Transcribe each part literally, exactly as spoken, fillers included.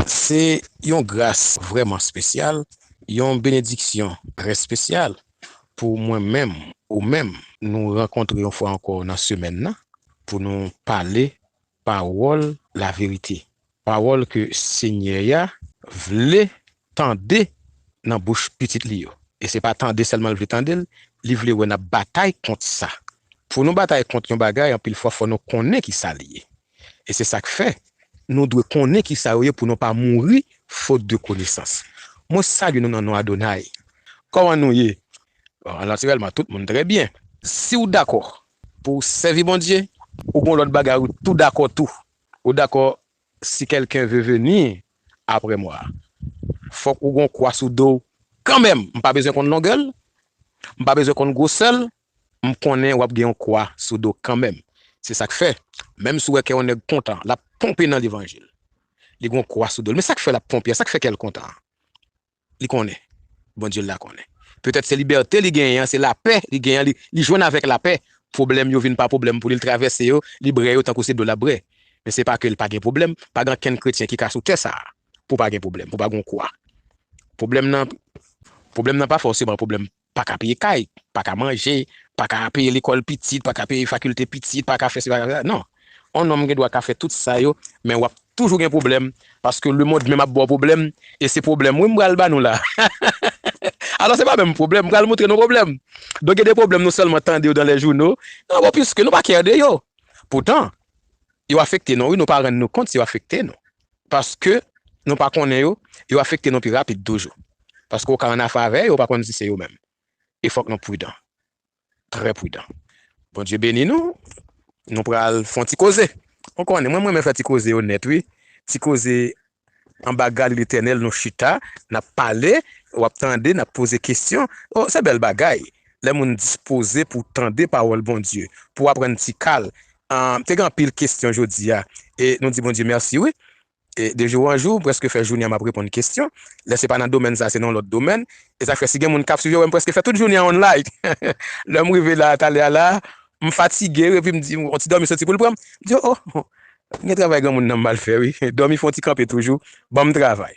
Se yon gras vrèman espesyal, yon benediksyon trè espesyal pou mwen menm, ou menm, nou rankontre yon fwa ankò nan semèn nan pou nou pale pawòl laverite. Pawòl ke Senyè a vle tande nan bouch pitit li yo. E se pa tande sèlman l vle tande l, li vle wè n ap batay kont sa. Pou nou batay kont yon bagay, anpil fwa fò nou konnen ki sa l ye. E se sa k fè nou dwe konnen ki sa yo ye pou nou pa mouri fot de konesans. Mwen salye nou nan non Adonay. Kòman nou ye? Bon, natirèlman, tout moun trè byen. Si w dakò pou w sèvi Bondye, ou gon lòt bagay ou tou dakò tou. Ou dakò si quelqu'un veut venir après moi, fòk ou gon kwa sou do w kanmenm. M pa bezwen konn longè l, m pa bezwen konn gwosè l, m konnen w ap gen yon kwa sou do w kanmenm. Se sa k fè, menm si w wè kè yon nèg kontan, l ap ponpe nan levanjil. Li gon kwa sou do l. Men sa k fè l ap ponpe a, sa k fè kè l kontan an? Li konnen. Bondye la konnen. Petèt se libète li genyen an, se lapè li genyen an, li, li jwenn avèk lapè. Pwoblèm yo vin pa pwoblèm pou li, l travèse yo, li brè yo tankou se dlo l ap brè. Men se pa ke l pa gen pwoblèm, pa gen ankenn kretyen ki ka sou tè sa a pou pa gen pwoblèm, pou pa gen kwa. Pwoblèm nan, pwoblèm nan pa fòseman pwoblèm pa ka peye kay, pa ka manje, pa ka peye lekòl pitit, pa ka peye fakilte pitit, pa ka fè si, pa ka fè sa. Non. On nonm gen dwa ka fè tout sa yo, men w ap toujou gen pwoblèm, paske lemonn menm ap ba w pwoblèm, e se pwoblèm wi m pral ba nou la. Alò, se pa menm pwoblèm, m pral montre nou pwoblèm. Donk, gen de pwoblèm nou sèlman tande yo dans les journaux, non, bon, piske nou pa kè de yo. Poutan, yo afekte nou, wi, nou pa rann nou kont si yo afekte nou. Paske nou pa konnen yo, yo afekte nou pi rapid toujou. Paske w ka an afè avè yo, ou pa konn si se yo menm. E fòk nou pridan. Trè pridan. Bondye beni nou. Nou pral fè yon ti koze. Ou konnen, mwen, m renmen fè ti koze yo nèt, wi. Ti koze anba gali Letènèl, nou chita, n ap pale, w ap tande, n ap poze kesyon. O, se bèl bagay. Lè moun dispoze pou tande pawòl Bondye, pou aprann ti kal. Ah, te gen anpil kesyon jodi a. E nou di Bondye mèsi, wi. E de jou an jou, m prèske fè jounen an m ap reponn kesyon. Lè se pa nan domèn sa, se nan yon lòt domèn. E sa fè si gen moun k ap swiv yo, m prèske fè tout jounen an online. Lè m rive la, talè a la, m fatige, epi m di, yon ti dòmi soti pou l pran m. M di, o, o, gen travay granmoun nan m al fè, wi. Dòmi fè yon ti kanpe toujou, ban m travay.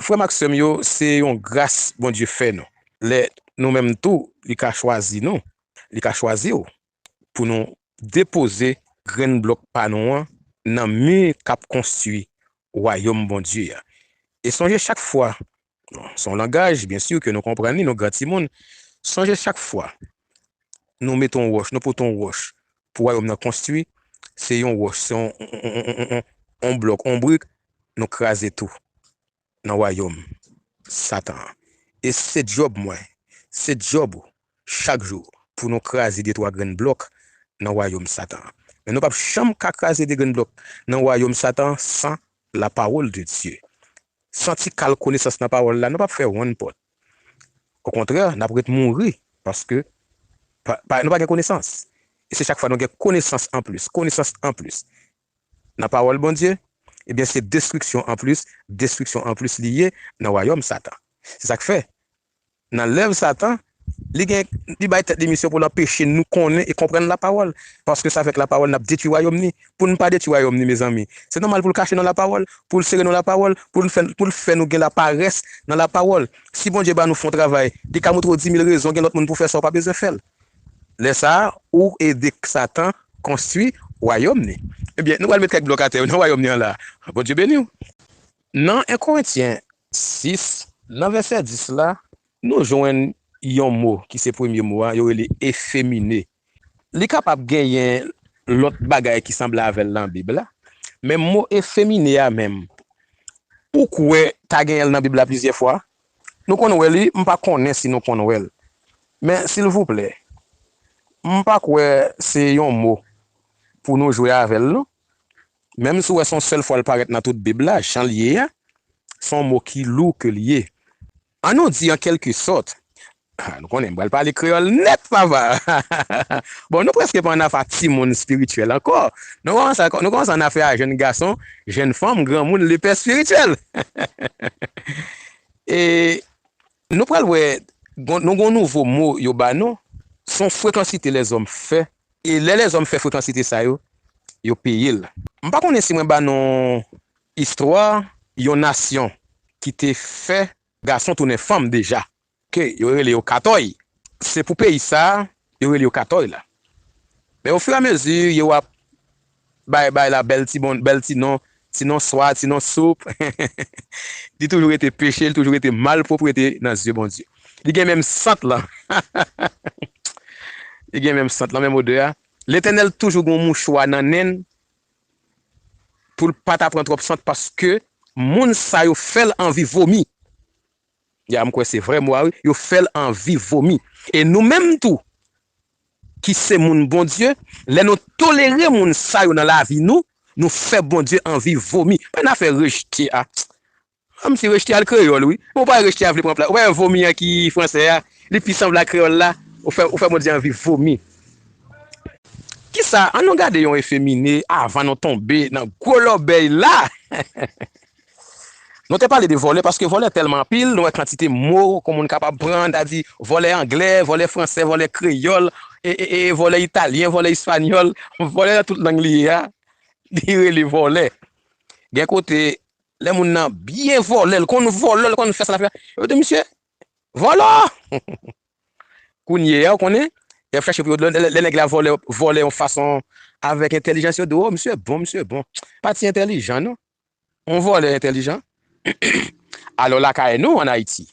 Frè m ak sè m yo, se yon gras Bondye fè nou. Lè nou menm tou, li ka chwazi nou, li ka chwazi w pou nou depoze grenn blòk pa nou an nan mi k ap konstwi wayòm Bondye a. E sonje chak fwa, se yon langaj, byen si, ke nou konprann li, nou gran timoun, sonje chak fwa nou mete yon wòch, nou pote yon wòch pou wayòm nan konstwi, se yon wòch, se yon, yon, yon, yon, yon, yon blòk, yon brik, nou kraze tou nan wayòm Satan an. E se djòb mwen, se djòb ou, chak jou, pou nou kraze de twa grenn blòk nan wayòm Satan an. Men nou p ap janm ka kraze de grenn blòk nan wayòm Satan an san la parole de Dieu. San ti kal konesans nan pawòl la, nou p ap fè one pot. Okontrè, n ap ret mouri, paske pa, pa, nou pa gen konesans. E se chak fwa nou gen konesans anplis, konesans anplis nan pawòl Bondye, ebyen, se destriksyon anplis, destriksyon anplis li ye nan wayòm Satan. Se sa k fè, nan lèv Satan, li gen, li bay tèt li misyon pou l anpeche nou konnen e konprann lapawòl. Paske se avèk lapawòl n ap detwi wayòm ni. Pou n pa detwi wayòm ni, mezanmi, se nòmal pou l kache nan lapawòl, pou l sere nou lapawòl, pou l fè, pou l fè nou gen laparès nan lapawòl. Si Bondye ba nou fè yon travay, li ka montre w dimil rezon, gen lòt moun pou fè sa, w pa bezwen fè l. Lè sa a, ou ede Satan konstwi wayòm ni. Ebyen, nou pral met kèk blòk atè nan wayòm ni an la. Bondye beni w. Nan en Korentyen sis, nan vèsè dis la, nou jwenn yon mo ki se premye mo a, yo rele efemine. Li kapab genyen lòt bagay ki sanble avè l nan Bib la, men mo efemine a menm, ou kwè ta genyen l nan Bib la plizyè fwa? Nou konn wè li, m pa konnen si nou konn wè l. Men, silvouplè, m pa kwè se yon mo pou nou jwe avè l, non. Menm si w wè se yon sèl fwa l parèt nan tout Bib la, jan l ye a, se yon mo ki lou ke l ye. An nou di, an kèlke sòt, ah, nou konnen, m pral pale kreyòl nèt, papa. Bon, nou prèske pa ann afè timoun espirityèl ankò. Nou kòmanse, nou kòmanse ann afè a jèn gason, jèn fanm, granmoun, lepè espirityèl. E nou pral wè, gon, nou gon nouvo mo yo ba nou, se yon frekansite lèzòm fè. E lè lèzòm fè frekansite sa yo, yo peye l. M pa konnen si mwen ba nou istwa yon nasyon ki te fè gason tounen fanm deja, ke yo rele yo katòy. Se pou peyi sa a, yo rele yo katòy la. Men ofiramezi, yo ap bay, bay la bèl ti bon, bèl ti non, ti non swa, ti non soup. Li toujou rete peche, li toujou rete malpwoprete nan zye Bondye. Li gen menm sant lan. Li gen menm sant lan, menm odè a. Letènèl toujou gon mouchwa nan nen l pou l pa ta pran twòp sant, paske moun sa yo fè l anvi vomi. Ya, m kwè se vrè mo a wi, yo fè l anvi vomi. E nou menm tou, ki se moun Bondye, lè nou tolere moun sa yo nan lavi nou, nou fè Bondye anvi vomi. Pa n afè rejte a. Kòmsi rejte a l kreyòl wi. Bon, ou pa rejte a vle pran plas. Ou pa vomi an ki fransè a, li pi sanble ak kreyòl la. Ou fè, ou fè Bondye anvi vomi. Kisa? Ann nou gade yon efemine avan nou tonbe nan gwo lòbèy la. Nou te pale de vòlè paske vòlè tèlman anpil, nou wè kantite mo kon moun kapab pran, ta di vòlè anglè, vòlè fransè, vòlè kreyòl, e, e, e vòlè italyen, vòlè espanyòl, vòlè nan tout lang li ye a, li rele vòlè. Gen kote, lè moun nan byen vòlè, l konn vòlè, l konn fè sa l ap fè, yo di misye, vòlò! Kounye a, ou konnen, y ap chache pou yo, lè, lè nèg la vòlè, vòlè yon fason avèk entèlijans, yo di, o, misye bon, misye bon. Pa ti entèlijan, non. Yon vòlè entèlijan. Alò, lakay nou, ann Ayiti,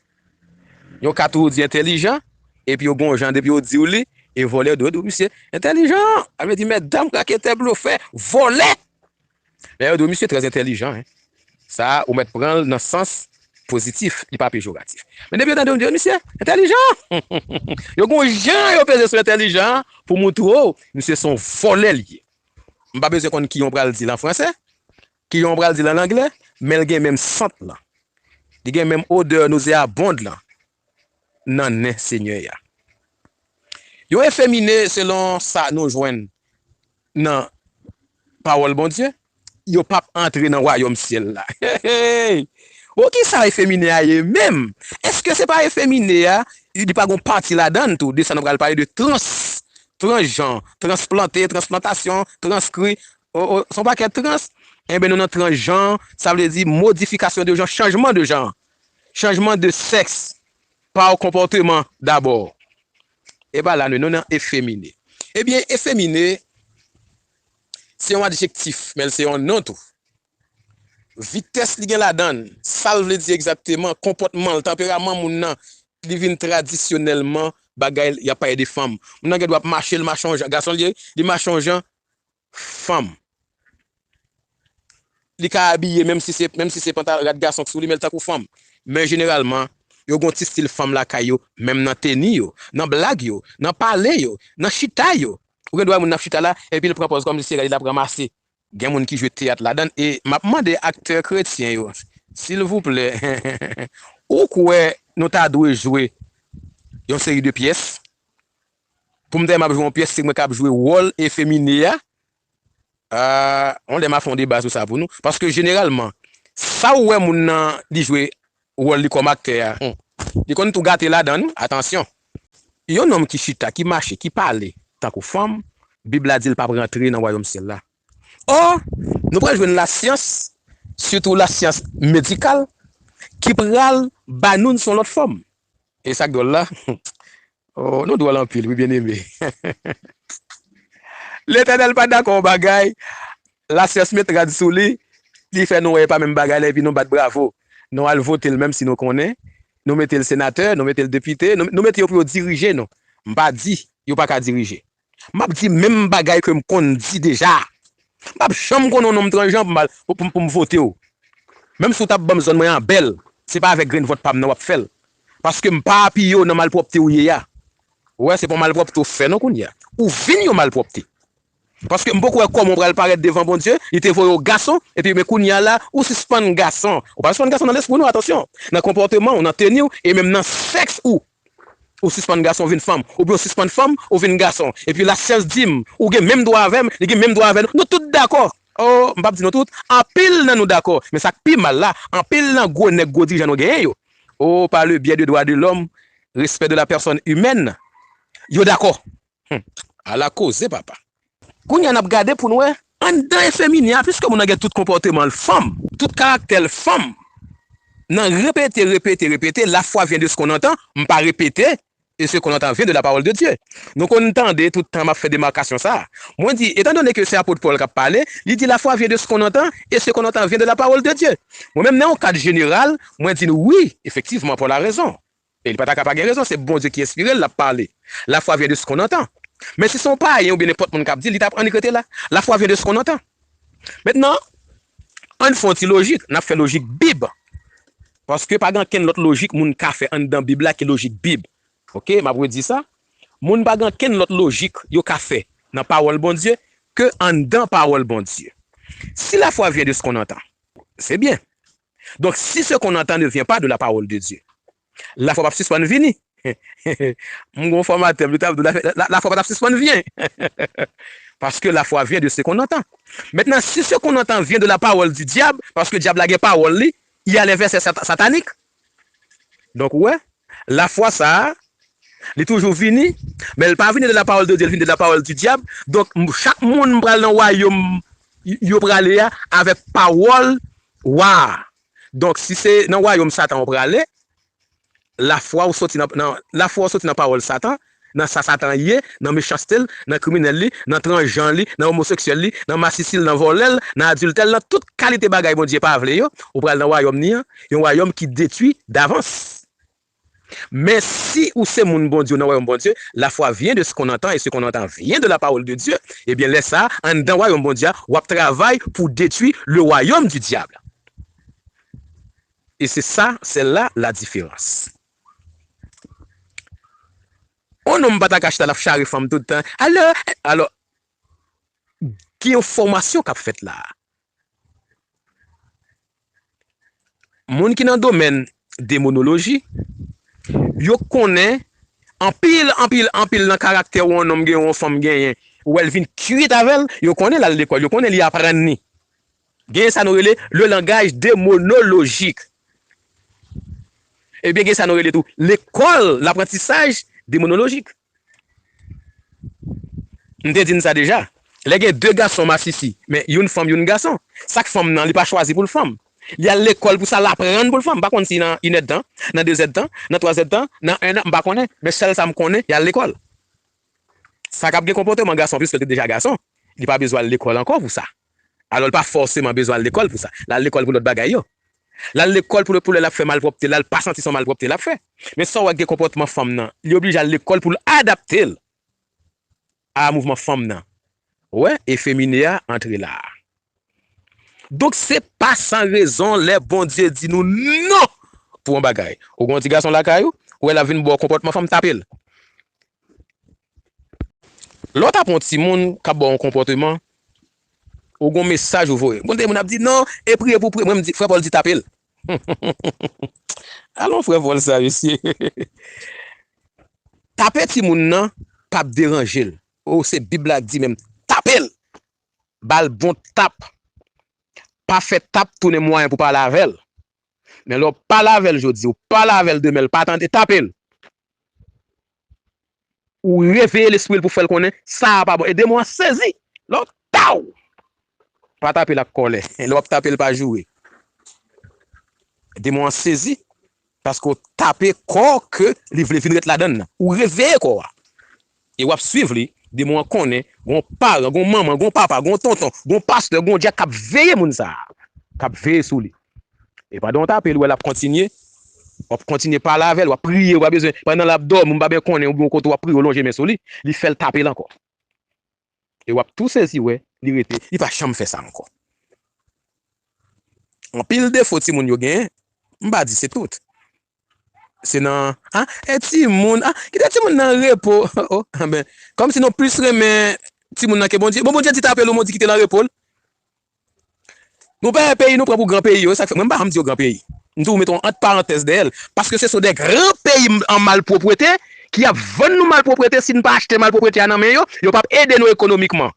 yo ka toujou di entèlijan, epi yo gon jan, depi yo di w li, e vòlè yo di w, misye entèlijan. Sa vle di, mètdam, raketè, blofè, vòlè! Lè yo di w, misye trè entèlijan, en. Sa a, ou mèt pran l nan sans pozitif, li pa pejoratif. Men depi yo tande w di w, misye entèlijan! Yo gon jan yo peze sou entèlijan an pou moutre w, misye se yon vòlè li ye. M pa bezwen konn kijan w pral di l an fransè, kijan w pral di l an anglè, men l gen menm sant lan. Li gen menm odè nozeabond lan nan nen Senyè a. Yo efemine selon sa nou jwenn nan pawòl Bondye, yo p ap antre nan wayòm syèl la. Hey, hey! O, kisa efemine a ye menm? Èske se pa efemine a, li pa gon pati ladan l tou, de sa nou pral pale de trans, transjan, transplante, transplantasyon, transkri, o, o, se yon pakèt trans. Enben, nou nan transjan, sa vle di modifikasyon de jan, chanjman de jan, chanjman de sèks, pa yon konpòteman dabò. E pa la nou, nou nan efemine. Ebyen, efemine, se yon adjektif, men l se yon non tou. Vitès li gen ladan l, sa l vle di egzakteman, konpòtman l, tanperaman moun nan, li vin tradisyonèlman bagay, y ap pale de fanm. Moun nan gen dwa ap mache, l mache yon jan, gason li ye, li mache yon jan, fanm. Li ka abiye, menm si se, menm si se pantalon rad gason k sou li, men l tankou fanm. Men jeneralman, yo gon ti stil fanm lakay yo, menm nan teni yo, nan blag yo, nan pale yo, nan chita yo. Ou gen dwa wè moun nan ap chita la, epi l pran pòz kòmsi se rad li l ap ranmase. Gen moun ki jwe teyat ladan l, e m ap mande aktè kretyen yo, silvouplè, ou kwè nou ta dwe jwe yon seri de pyès? Pou m ta di m ap jwe yon pyès, se mwen k ap jwe wòl efemine a? Ah, yon lè m a fè yon deba sou sa pou nou. Paske jeneralman, sa ou wè moun nan li jwe wòl li kòm aktè a, hmm, li konn tou gate ladan l, wi. Atansyon. Yon nonm ki chita, ki mache, ki pale tankou fanm, Bib la di l p ap rantre nan wayòm syèl la. Ò, nou pral jwenn lasyans, sitou lasyans medikal, ki pral ba nou l sou yon lòt fòm. E sa k dwòl la, oh, nou dwòl anpil, wi, byeneme. Letènèl pa dakò yon bagay, lasyans met rad sou li, li fè nou wè e pa menm bagay la, epi nou bat bravo. Nou al vote l, menm si nou konnen. Nou mete l senatè, nou mete l depite, nou, nou mete yo pou yo dirije nou. M pa di yo pa ka dirije. M ap di menm bagay ke m konn di deja. M p ap janm konnen yon nonm transjan pou m al, pou, pou, pou m vote w. Menm si w t ap ban m zòn mwen an bèl, se pa avèk grenn vòt pa m nan w ap fè l. Paske m pa apiye w nan malpwòpte w ye a. Ou wè, se pa yon malpwòpte w fè non kounye a. Ou vin yon malpwòpte. Paske m poko wè kòman w pral parèt devan Bondye, li te voye w gason, epi men kounye a la, ou sispann gason. Ou pa sispann gason nan lespri w non, atansyon. Nan konpòteman w, nan teni w, e menm nan sèks ou. Ou sispann gason, ou vin fanm. Oubyen ou sispann fanm, ou vin gason. Epi lasyans di m, ou gen menm dwa avè m, li gen menm dwa avè nou. Nou tout dakò. Oh, m p ap di nou tout, anpil nan nou dakò. Men sa k pi mal la, anpil nan gwo nèg, gwo dirijan nou genyen yo, oh, par le biais de droits de l'homme, respect de la personne humaine, yo dakò. Hmm. Ala koze, papa. Kounye a, n ap gade pou n wè Anndan efemine a, piske moun nan gen tout konpòteman l fanm, tout karaktè l fanm, nan repete, repete, repete, la foi vient de ce qu'on entend, m pa repete, et ce qu'on entend vient de la parole de Dieu. Nou konn tande tout tan m ap fè demakasyon sa a. Mwen di, étant donné que c'est apôtre Paul k ap pale, li di la foi vient de ce qu'on entend, et ce qu'on entend vient de la parole de Dieu. Mwen menm, nan yon kad jeneral, mwen di nou wi, efektivman, Paul a rezon. E li pa ta ka pa gen rezon, se Bondye ki enspire l, l ap pale. La foi vient de ce qu'on entend. Men si se yon payen oubyen nenpòt moun k ap di l, li t ap annik rete la. La foi vient de ce qu'on entend. Mentnan, ann fè yon ti lojik, n ap fè lojik Bib. Paske pa gen ankenn lòt lojik moun ka fè anndan Bib la ki lojik Bib. Oke, m ap redi sa. Moun pa gen ankenn lòt lojik yo ka fè nan pawòl Bondye ke anndan pawòl Bondye. Si la foi vient de ce qu'on entend, c'est bien. Donc, si ce qu'on entend ne vient pas de la parole de Dieu, la foi p ap sispann vini. M gon fòmatè m, li t ap di w, la, la, la foi pa t ap sispann vyen. Parce que la foi vient de ce qu'on entend. Maintenant, si ce qu'on entend vient de la parole du diable, paske dyab la gen pawòl li, il y a les versets sat- sataniques. Donk, ou wè, la foi sa a, li toujou vini, men l pa vini de la parole de Dieu, l vini de la parole du diable. Donk, m- chak moun pral nan wayòm y- yo prale a avèk pawòl wa a. Donk, si se nan wayòm Satan w prale, lafwa w soti nan, nan, lafwa w soti nan pawòl Satan, nan sa Satan ye, nan mechanste l, nan kriminèl li, nan transjan li, nan omoseksyèl li, nan masisi l, nan vòlè l, nan adiltè l, nan tout kalite bagay Bondye pa vle yo, ou pral nan wayòm ni an, yon wayòm ki detwi davans. Men si ou se moun Bondye, ou nan wayòm Bondye, la foi vient de ce qu'on entend et ce qu'on entend vient de la parole de Dieu, ebyen, lè sa a, anndan wayòm Bondye a, w ap travay pou detwi le royaume du diable. E se sa, se la la diferans. On nonm pa ta ka chita l ap chare fanm tout tan. Alò, alò, gen yon fòmasyon k ap fèt la a. Moun ki nan domèn demonoloji, yo konnen anpil, anpil, anpil nan karaktè yon nonm gen, yon fanm genyen. Ou wè l vin kwit avè l, yo konnen l al lekòl, yo konnen li aprann li. Gen sa nou rele le langage démonologique. Ebyen, gen sa nou rele tou lekòl, laprantisaj demonolojik. M te di n sa deja. Lè gen de gason masisi, men youn fanm, youn gason. Sa k fanm nan, li pa chwazi pou l fanm. Li al lekòl pou sa, l aprann pou l fanm. M pa konn si nan inèdtan, nan dezèdtan, nan twazèdtan, nan ennan, m pa konnen. Men sèl sa m konnen, y al lekòl. Sa k ap gen konpòteman gason, piske l te deja gason, li pa bezwen al lekòl ankò pou sa. Alò, l pa fòseman bezwen al lekòl pou sa. L al lekòl pou lòt bagay yo. L al lekòl pou lè, pou lè l ap fè malpwòpte, l al pa santi se yon malpwòpte l ap fè. Men sa w wè k gen konpòtman fanm nan, li oblije al lekòl pou l adapte l a mouvman fanm nan. Ou wè, efemine a antre la a. Donk, se pa san rezon lè Bondye di nou non pou yon bagay. Ou gen yon ti gason lakay ou, ou wè l ap vin ba w konpòtman fanm, tape l. Lè w tape yon timoun k ap ba w yon konpòteman, ou gen yon mesaj ou voye. Bon, gen moun ap di, "Non, e priye pou priye." Mwen, m di, frè Pòl di, "Tape l." Alon, frè Pòl sa, mesye. Tape timoun nan p ap deranje l. O, se Bib la k di menm, tape l. Ba l bon tap. Pa fè tap tounen mwayen pou pale avè l. Men lè w pale avè l jodi, ou pale avè l demen, l pa tande, tape l. Ou reveye lespri l pou fè l konnen sa a pa bon. E demon an sezi. Lè w taw! Pa tape l ak kòlè. Lè w ap tape l, pa joure. Demon an sezi paske w tape kò ke li vle vin ret ladan l nan. Ou reveye kò a. E w ap swiv li, demon an konnen, gon paran, gon manman, gon papa, gon tonton, gon pastè, gon dyak k ap veye moun sa a, k ap veye sou li. E pandan w tape l, ou wè l ap kontinye, w ap kontinye pale avè l, w ap priye, ou pa bezwen, pandan l ap dòmi, ou pa byen konnen, ou gen yon kote w ap priye, ou lonje men sou li, li fè l tape l ankò. E w ap tou sezi wè, li rete, li pa janm fè sa ankò. Anpil defo timoun yo genyen, m pa di se tout. Se nan, a, e timoun, a, kite timoun nan repo. O, anben, kòmsi nou plis renmen timoun nan ke Bondye. Bon, Bondye di tape l, ou, men w di kite l an repo l. Nou pa wè peyi nou pran pou gran peyi yo, e sa k fè, mwen, m pa janm di yo gran peyi. M toujou mete yon ant parantèz dèyè l. Paske se sont des grands pays m- an malpwoprete ki ap vann nou malpwoprete, si n pa achte malpwoprete a nan men yo, yo p ap ede nou ekonomikman.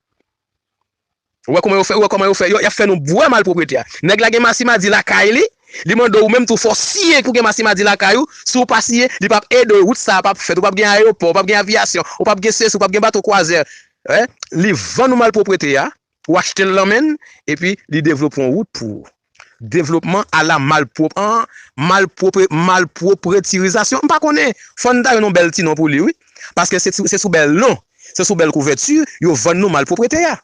Ou wè kòman yo fè, ou wè kòman yo fè, yo, y ap fè nou bwè malpwoprete a. Nèg la gen masimadi lakay li, li mande w menm tou fò w siyen pou gen masimadi lakay ou, si w pa siyen, li p ap ede w, wout sa a p ap fèt, ou p ap gen ayewopò, ou p ap gen avyasyon, ou p ap gen sesi, ou p ap gen bato kwazè. Wi, li vann ou malpwoprete a, Ou achte l nan men l, epi li devlope yon wout pou ou. Devlopman ala malpwòp an, malpwòpre, malpwòpretirizasyon. M pa konnen, fò n ta jwenn yon bèl ti non pou li, wi. Paske se sou, se sou bèl non, se sou bèl kouvèti, yo vann nou malpwòpte a.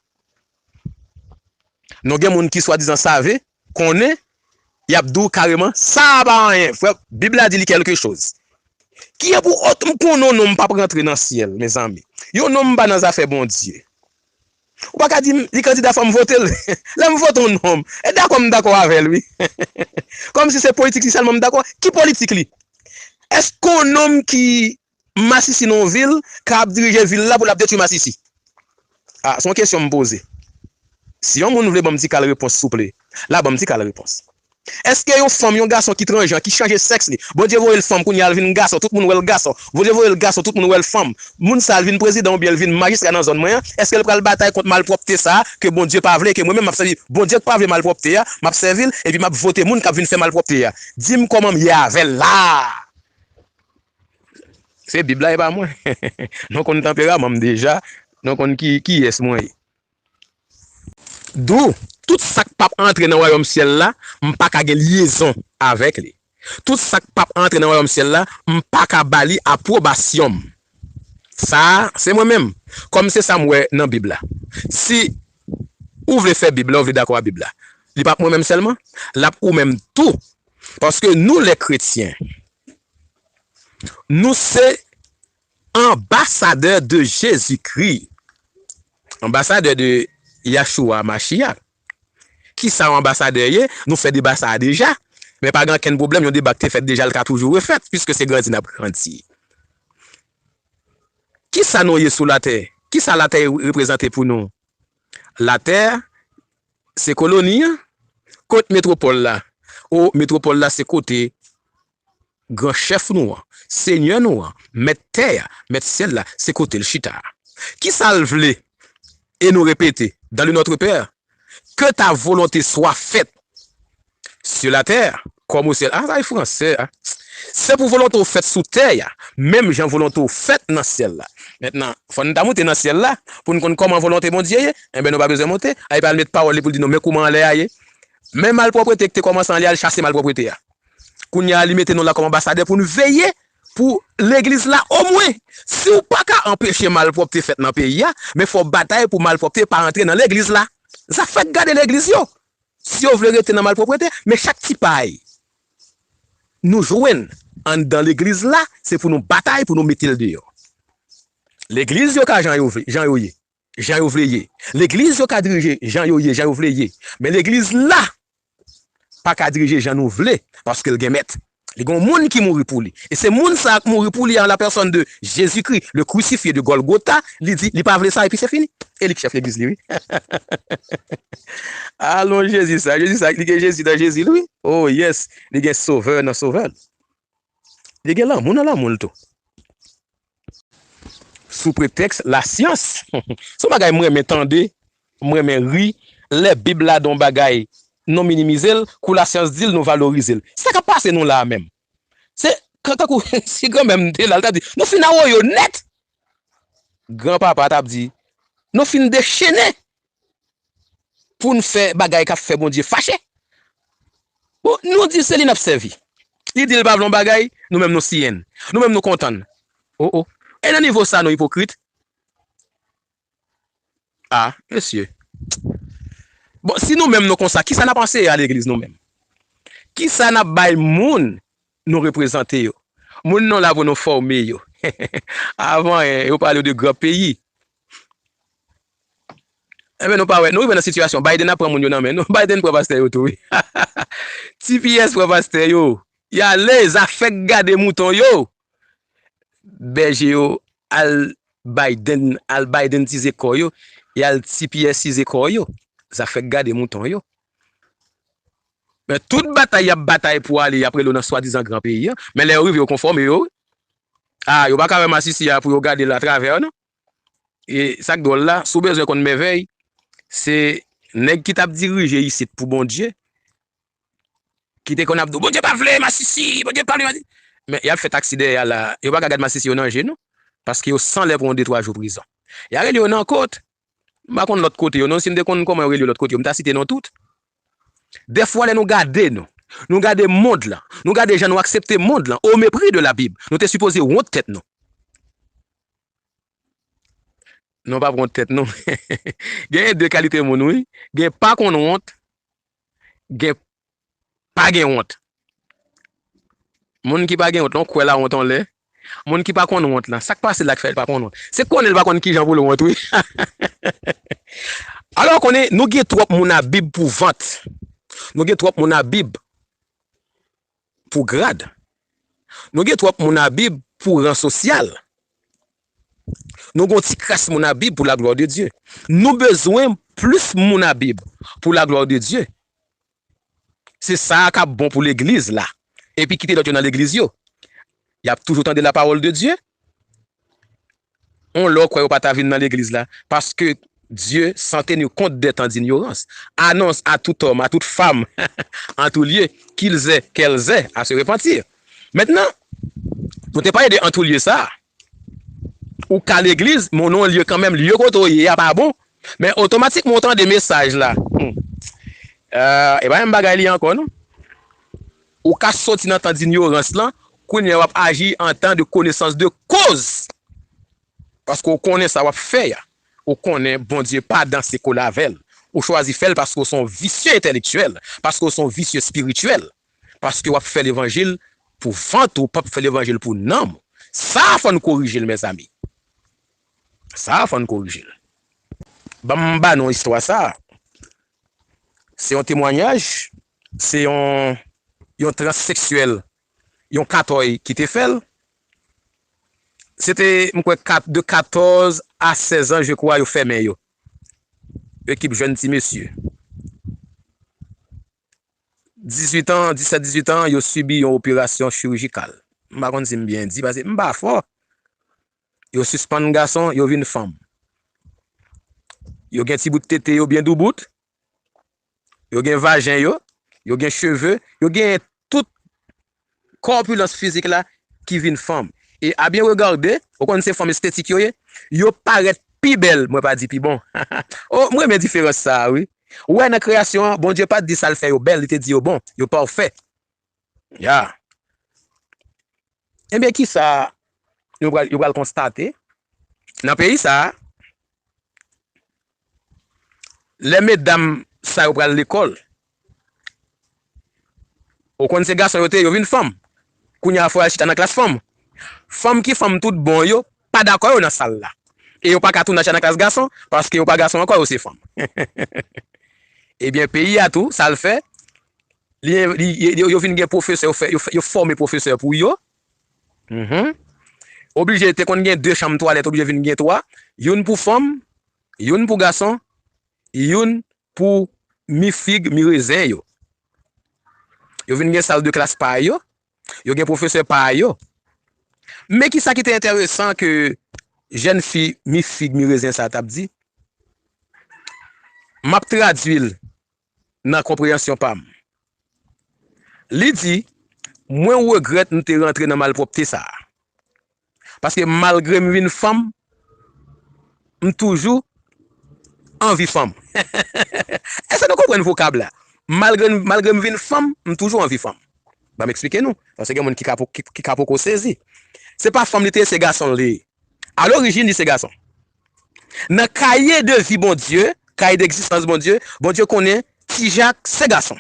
Non, gen moun ki swadizan save, konnen, y ap di w kareman, sa a pa anyen. Frè, Bib la di li kèlke choz. Kijan pou ot m konnen yon nonm p ap rantre nan syèl, mezanmi? Yon nonm pa nan zafè Bondye. Ou pa ka di m, li kandida, fò m vote l. Lè m vote yon nonm, e dakò m dakò avè l, wi. Kòmsi se politik li sèlman m dakò. Ki politik li? Èske yon nonm ki masisi nan yon vil ka ap dirije vil la pou l ap detwi masisi? A, se yon kesyon m poze. Si yon moun vle ban m ti kal repons, souple, la ban m ti kal repons. Èske yon fanm, yon gason ki transjan, ki chanje sèks li, Bondye voye l fanm, kounye a l vin gason, tout moun wè l gason, Bondye voye l gason, tout moun wè l fanm, moun sa a l vin prezidan oubyen l vin majistra nan zòn mwen an, èske l pral batay kont malpwòpte sa a ke Bondye pa vle, ke mwen menm m ap sèvi Bondye k pa vle malpwòpte a, m ap sèvi l, epi m ap vote moun k ap vin fè malpwòpte a? Di m kòman m ye avè l la a. Se Bib la, e pa mwen. Nou konn tanperaman m deja, nou konn ki, kiyès mwen ye. Dou, tout sa k p ap antre nan wayòm syèl la, m pa ka gen lyezon avèk li. Tout sa k p ap antre nan wayòm syèl la, m pa ka ba li apwobasyon m. Sa a, se mwen menm. Kòm se sa m wè nan Bib la. Si ou vle fè Bib la, ou vle dakò a Bib la, li p ap mwen menm sèlman, l ap ou menm tou. Paske nou, lè kretyen, nou se anbasadè de Jezikri, anbasadè de Yahshua Mashiach. Kisa yon anbasadè ye? Nou fè deba sa a deja. Men pa gen okenn pwoblèm, yon deba ki te fèt deja, l ka toujou refèt, piske se grandi n ap grandi. Kisa nou ye sou latè? Kisa latè reprezante pou nou? Latè, se koloni an. Kot metwopòl la? O, metwopòl la, se kote gran chèf nou an, senyè nou an, mèt tè a, mèt syèl la, se kote l chita a. Kisa l vle? E nou repete, dans le Notre Père, que ta volonté soit faite sur la terre comme au ciel. A, sa e fransè a. Se pou volonte w fèt sou tè a, menm jan volonte w fèt nan syèl la. Mentnan, fò n ta moute nan syèl la pou n konn kòman volonte Bondye ye. Enben, nou pa bezwen moute. A, li pral met pawòl li pou l di nou, men kouman anlè a ye. Men malpwòpte ki te kòmanse anlè a, li chase malpwòpte a. Kounye a, li mete nou la kòm anbasadè pou n veye pou legliz la omwen. Si w pa ka anpeche malpwòpte fèt nan peyi a, men fò w batay pou malpwòpte pa rantre nan legliz la. Zafè k gade legliz yo. Si yo vle rete nan malpwòpte, men chak ti pay nou jwenn anndan legliz la, se pou nou batay pou nou mete l deyò. Legliz yo ka jan yo vle, jan yo ye, jan yo vle ye. Legliz yo ka dirije jan yo ye, jan yo vle ye. Men legliz la pa ka dirije jan nou vle, paske l gen mèt. Li gen yon moun ki mouri pou li. E se moun sa a k mouri pou li an la personne de Jésus-Christ, le crucifié de Golgotha, li di, li pa vle sa, epi se fini. E li k chèf legliz li, wi. Alon Jezi sa, Jezi sa, li gen Jezi nan Jezi l, wi. Oh yes, li gen sovè nan sovè l. Li gen lanmou nan lanmou l tou. Sou pretèks lasyans. Se yon bagay m renmen tande, m renmen ri, lè Bib la di yon bagay, nou minimize l, kou lasyans di l, nou valorize l. Sa k ap pase nou la a menm? Se, kan, tankou, si granmè m te la, l t ap di, nou fin awoyo nèt! Granpapa t ap di, nou fin dechennen pou n fè bagay k ap fè Bondye fache. Bon, nou di se li n ap sèvi. Li di l pa vle yon bagay, nou menm nou siyen. Nou menm nou kontan. O, o. E nan nivo sa nou ipokrit? A, mesye. Bon, si nou menm nou konsa, kisa n ap anseye a legliz nou menm? Kisa n ap bay moun nou reprezante yo? Moun nou la pou nou fòme yo. Avan, en, yo pale w de gran peyi. Enben, nou pa wè, nou rive nan sitiyasyon, Biden ap pran moun yo nan men nou. Biden pran pastè yo tou, wi. T P S pran pastè yo. Y ale, zafè k gade mouton yo. Bèje yo al Biden, al Biden tize kò yo, y al T P S tize kò yo. Zafè k gade mouton yo. Men tout batay y ap batay pou ale, y ap rele w nan swadizan gran peyi an. Men lè yo rive, yo konfòme yo, wi. A, yo pa ka wè masisi a pou yo gade l atravè, non. E sa k dwòl la, si w bezwen konn mèvèy, se nèg ki t ap dirije isit pou Bondye, ki te konn ap di w, Bondye pa vle masisi, Bondye pa vle masisi. Men y ap fè taksi dèyè a la, yo pa ka gad masisi yo nan je, non. Paske yo san lè pou yon de twa jou prizon. Y a rele yo nan kot. M pa konn lòt kote yo non, si m te konn kòman yo rele yo lòt kote yo, m ta site non tout. Dèfwa lè nou gade nou, nou gade mond lan, nou gade jan nou aksepte mond lan, au mépris de la Bible, nou te sipoze wont tèt nou. Non, pa wont tèt nou. Genyen de kalite moun, wi. Gen pa konn wont, gen pa gen wont. Moun ki pa gen wont lan, w kwè lawont anlè. Moun ki pa konn wont lan, sa k pase la k fè l pa konn wont? Se konnen l pa konn kijan pou l wont, wi. Alò, w konnen, nou gen twòp moun a Bib pou vant. Nou gen twòp moun a Bib pou grad. Nou gen twòp moun a Bib pou ran sosyal. Nou gen yon ti kras moun a Bib pou la gloire de Dieu. Nou bezwen plis moun a Bib pou la gloire de Dieu. Se sa k ap bon pou legliz la. Epi kite lòt yo nan legliz yo. Y ap toujou tande la parole de Dieu. On lè w kwè yo pa ta vin nan legliz la, paske Dieu, sans tenir compte des temps d'ignorance, annonce à tout homme, à toute femme, en tout lieu, qu'ils aient, qu'elles aient à se repentir. Mentnan, nou te pale de an tou lye sa a. Ou ka legliz, men ou nan yon lye kanmenm, lye kote w ye a pa bon. Men otomatikman ou tande mesaj la. Hmm. Euh, e pa menm bagay li ankò, non. Ou ka soti nan tan dinyorans lan, kounye a w ap aji an tan de konesans de koz. Paske w konnen sa w ap fè a. Ou konnen Bondye pa danse kole avè l. Ou chwazi fè l paske w se yon visye entèlektyèl, paske w se yon visye espirityèl, paske w ap fè levanjil pou vant ou, w p ap fè levanjil pou nanm ou. Sa a fò n korije l, mezanmi. Sa a fò n korije l. Ban m ba nou istwa sa a. Se yon temwayaj, se yon, yon transseksyèl, yon katòy ki te fè l. Se te, m kwè, kat, de katòz a sèz an, je crois, yo fèmen yo. Ekip jèn ti mesye. Dizuit an, disèt, dizuit an, yo sibi yon operasyon chirijikal. M pa konn si m byen di, paske m pa fò. Yo sispann gason, yo vin fanm. Yo gen ti bout tete yo byen doubout. Yo gen vajen yo, yo gen cheve, yo gen tout kòpilans fizik la ki vin fanm. E a byen regade, ou konn se fanm estetik yo ye, yo parèt pi bèl, mwen pa di pi bon. Oh, m renmen diferans sa a, wi. Ou wè nan kreyasyon an, Bondye pa t di sa l fè yo bèl, li te di yo bon, yo pafè. Ya. Ebyen, kisa yo pral, yo pral konstate? Nan peyi sa a, lè medam sa yo pral lekòl, ou konn se gason yo te ye, yo vin fanm. Kounye a, fò y al chita nan klas fanm. Fanm ki fanm tout bon yo, pa dakò yo nan sal la. E yo pa ka tounen al chita nan klas gason, paske yo pa gason ankò, yo se fanm. Ebyen, peyi a tou, sa l fè, li, li, yo, yo vin gen pwofesè, yo fè, yo fè, yo fòme pwofesè pou yo. Mhm. Oblije te konn gen de chanm twalèt, oblije vin gen twa. Youn pou fanm, youn pou gason, youn pou mi fig, mi rezen yo. Yo vin gen sal de klas pa yo, yo gen pwofesè pa yo. Men kisa ki te enteresan ke jèn fi mi fig, mi rezen sa t ap di? M ap tradui l nan konpreyansyon pa m. Li di, mwen regrèt m te rantre nan malpwòpte sa a. Paske malgre m vin fanm, m toujou anvi fanm. Èske nou konprann vokab la? Malgre, malgre m vin fanm, m toujou anvi fanm. Ban m eksplike nou. Paske gen moun ki ka, ki, ki ka poko sezi. Se pa fanm li te ye, se gason li ye. Alorijin, li se gason. Nan kaye de vi Bondye, kaye de egzistans Bondye, Bondye konnen Ti Jak se gason.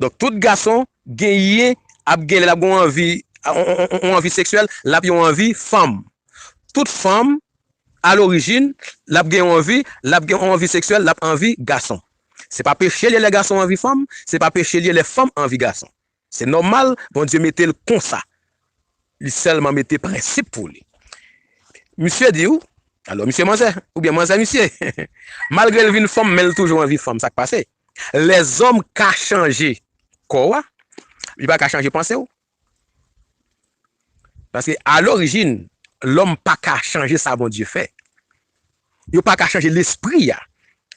Donk, tout gason genyen, ap gen lè l ap gen yon anvi, yon, yon, yon, yon anvi seksyèl, l ap yon anvi fanm. Tout fanm, alorijin, l ap gen yon anvi, l ap gen yon anvi seksyèl, l ap anvi gason. Se pa peche l ye lè gason anvi fanm, se pa peche l ye lè fanm anvi gason. Se nòmal, Bondye mete l konsa. Li sèlman mete prensip pou li. Misye di w, alò misye manzè, oubyen manzè misye, malgre l vin fanm, men l toujou anvi fanm, sa k pase? Lèzòm ka chanje kò w a, li pa ka chanje panse w. Paske alorijin, lòm pa ka chanje sa Bondye fè. Yo pa ka chanje lespri a.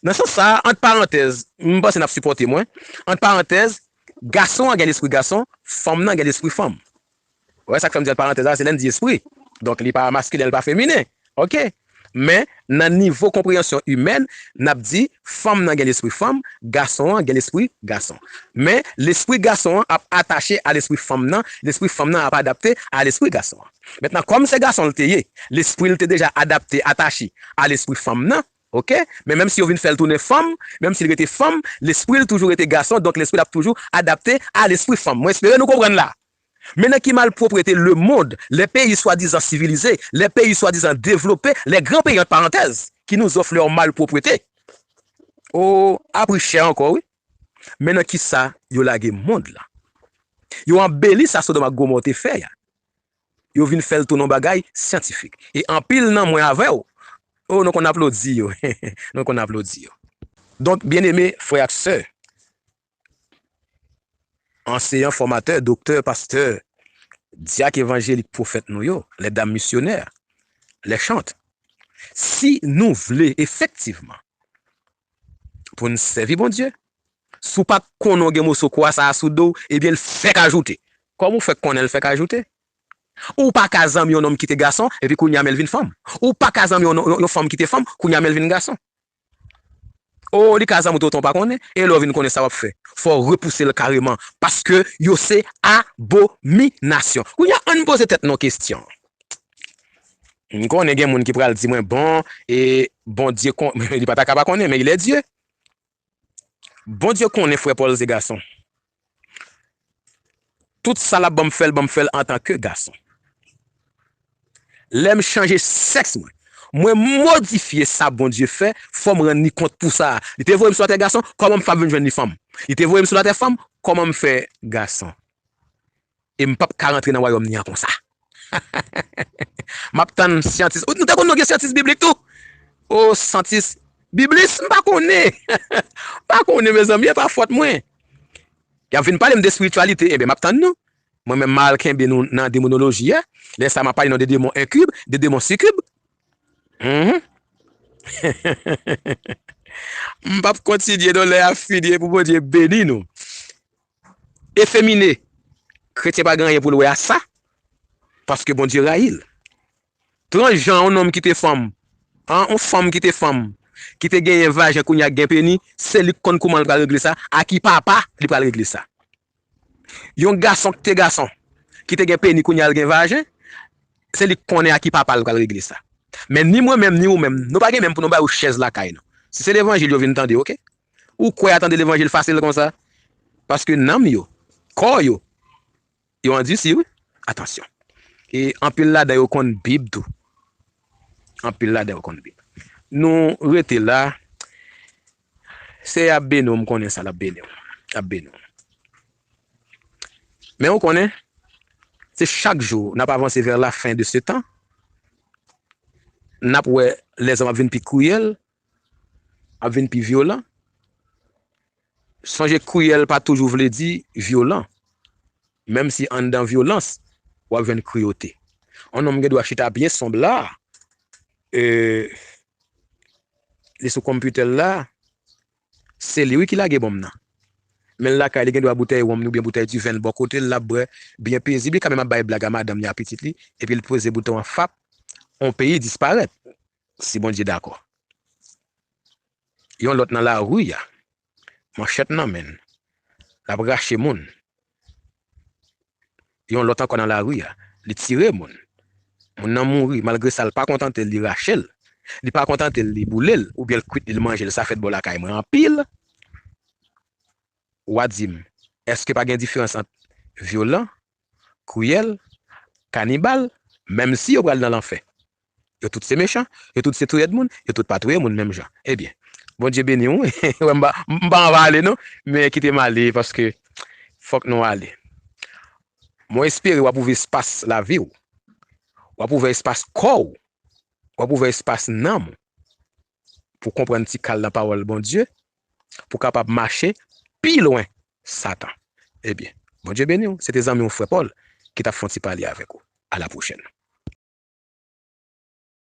Nan sans sa a, ant parantèz, m panse n ap sipòte mwen, ant parantèz, gason an gen lespri gason, fanm nan gen lespri fanm. Ou wè sa k fè m di ant parantèz la, se lè n di espri. Donk, li pa maskilen, li pa feminen. Oke. Men, nan nivo konpreyansyon imèn, n ap di, fanm nan gen lespri fanm, gason an gen lespri gason. Men, lespri gason an ap atache a lespri fanm nan, lespri fanm nan ap adapte a lespri gason an. Mentnan, kòm se gason l te ye, lespri l te deja adapte, atache a lespri fanm nan, oke? Men menm si yo vin fè l tounen fanm, menm si l rete fanm, lespri l toujou rete gason, donk lespri l ap toujou adapte a lespri fanm. Mwen espere nou konprann la. Men nan ki malpwoprete lemonn, lè peyi swadizan sivilize, lè peyi swadizan devlope, les grands pays, entre parenthèses, qui nous offrent leur malpropreté. O, a pri chè ankò, wi. Men nan ki sa yo lage mond lan. Yo anbeli sa Sodòm ak Gomò te fè a. Yo vin fè l tounen yon bagay syantifik. E anpil nan mwen avè w, o, nou konn aplodi yo. Nou konn aplodi yo. Donk, byeneme frè ak sè, anseyan, fòmatè, doktè, pastè, dyak, evanjelik, pwofèt nou yo, les dames missionnaires, les chantes. Si nou vle efektivman pou n sèvi Bondye, si w pa t konnen w gen moso kwa sa a sou do w, ebyen, l fèk ajoute. Kòm ou fèk konnen l fèk ajoute? Ou pa ka zanmi yon nonm ki te gason, epi kounye a men l vin fanm. Ou pa ka zanmi yon, yon, yon fanm ki te fanm, kounye a men l vin gason. O, li ka zanmi w toutan w pa konnen, e lè w vin konnen sa w ap fè, fò w repouse l kareman, paske yo se abominasyon. Kounye a, ann poze tèt nou kesyon. M konnen gen moun ki pral di mwen, bon, e Bondye kon-, li pa ta ka pa konnen, men il est Dieu. Bondye konnen frè Pòl se gason. Tout sa l ap ban m fè l, ban m fè l antanke gason. Lè m chanje sèks mwen, mwen modifye sa Bondye fè, fò m rann li kont pou sa. Li te voye m sou latè gason, kòman m fè ap vin jwenn li fanm? Li te voye m sou latè fanm, kòman m fè gason? E m p ap ka rantre nan wayòm li an konsa. M ap tann syantis. Nou te konn nou gen syantis biblik tou? O, syantis biblis, m pa konnen. M pa konnen, mezanmi, e pa fòt mwen. Y ap vin pale m de espirityalite, enben, m ap tann nou. Mwen menm, m al kenbe nou nan demonoloji a. Lè sa, m ap pale nou de demon enkib, de demon sikib. Mhm. M p ap kontinye non, lè a fini, e pou Bondye beni nou. Efemine, kretyen pa gen anyen pou l wè a sa, paske Bondye rayi l. Transjan, yon nonm ki te fanm, an, yon fanm ki te fanm, ki te genyen vajen, kounye a gen peni, se li k konn kouman l pral regle sa, a ki papa li pral regle sa. Yon gason ki te gason, ki te gen peni, kounye a l gen vajen, se li k konnen a ki papa l pral regle sa. Men ni mwen menm, ni ou menm, nou pa gen menm pou nou ba yo chèz lakay nou. Si se levanjil yo vin tande, oke? Ou kwè a tande levanjil fasil konsa? Paske nanm yo, kò yo, yo andisi, wi. Atansyon. E anpil ladan yo konn Bib tou. Anpil ladan yo konn Bib. Nou rete la. Seyè ap beni w, m konnen sa, l ap beni w. L ap beni w. Men ou konnen, se chak jou n ap avanse vè la fen de se tan, n ap wè lèzòm ap vin pi kriyèl, ap vin pi vyolan. Sonje, kriyèl pa toujou vle di vyolan. Menm si anndan vyolans, w ap jwenn kriyote. Yon nonm gen dwa chita byen sonb la, e, li sou konpitè l la, se li, wi, ki lage bonm nan. Men l lakay li, gen dwa boutèy wonm li oubyen boutèy diven l bò kote l, l ap bwè byen pezib. Li ka menm ap bay blag a madanm li, a pitit li, epi l poze bouton an, fap, yon peyi disparèt, si Bondye dakò. Yon lòt nan lari a, manchèt nan men l, l ap rache moun. Yon lòt ankò nan lari a, li tire moun. Moun nan mouri, malgre sa, l pa kontante l, li rache l. Li pa kontante l, li boule l, oubyen l kwit li, l manje l. Sa fèt bò lakay mwen anpil. W a di m, èske pa gen diferans ant vyolan, kriyèl, kanibal, menm si yo pral nan lanfè? Yo tout se mechan, yo tout se touyèd moun, yo tout pa touye moun menm jan. Ebyen, Bondye beni w, wi. M pa, m pa anvi ale, non, men kite m ale, paske fòk nou ale. Mwen espere w ap ouvè espas lavi w, w ap ouvè espas kò w, w ap ouvè espas nanm w, pou konprann ti kal nan pawòl Bondye, pou kapab mache pi lwen Satan. Ebyen, Bondye beni w. Se te zanmi w, frè Pòl, ki t ap fè yon ti pale avèk ou. A la pwochèn.